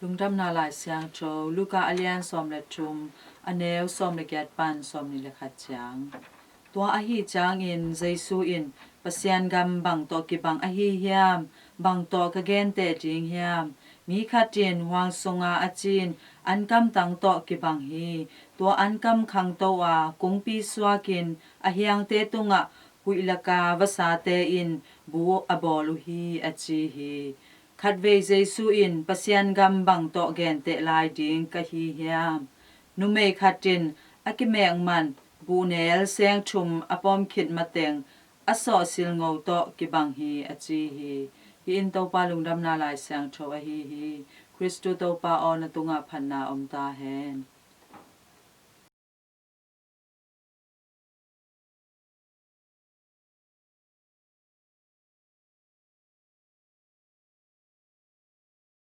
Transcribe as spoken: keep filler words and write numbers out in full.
Lungdamna Lai Siangtho, Luka a lian sawm le thum, a neu sawm le giat pan sawm nih le khat ciang. Tua ahi ciangin Jesu in, "Pasian gam bang tawh kibang ahi hiam? Bang tawh ka genteh ding hiam? Mi khat in huang sunga a cin ankam tang tawh kibang hi. Tua ankam khangto a, kungpi suakin a hiangte tungah huih laka vasate in bu a bawl uh hi," a ci hi. Khatvei Jesu in, "Pasian gam bang tawh genteh lai ding ka hi hiam? Numei khat in a kimek man buhnel seng thum a pom khit mateng a sawh silngo tawh kibang hi," a ci hi. Hih in Topa Lungdamna Lai Siangtho ahi hi. Khristu Topa aw, na tungah phatna om ta hen.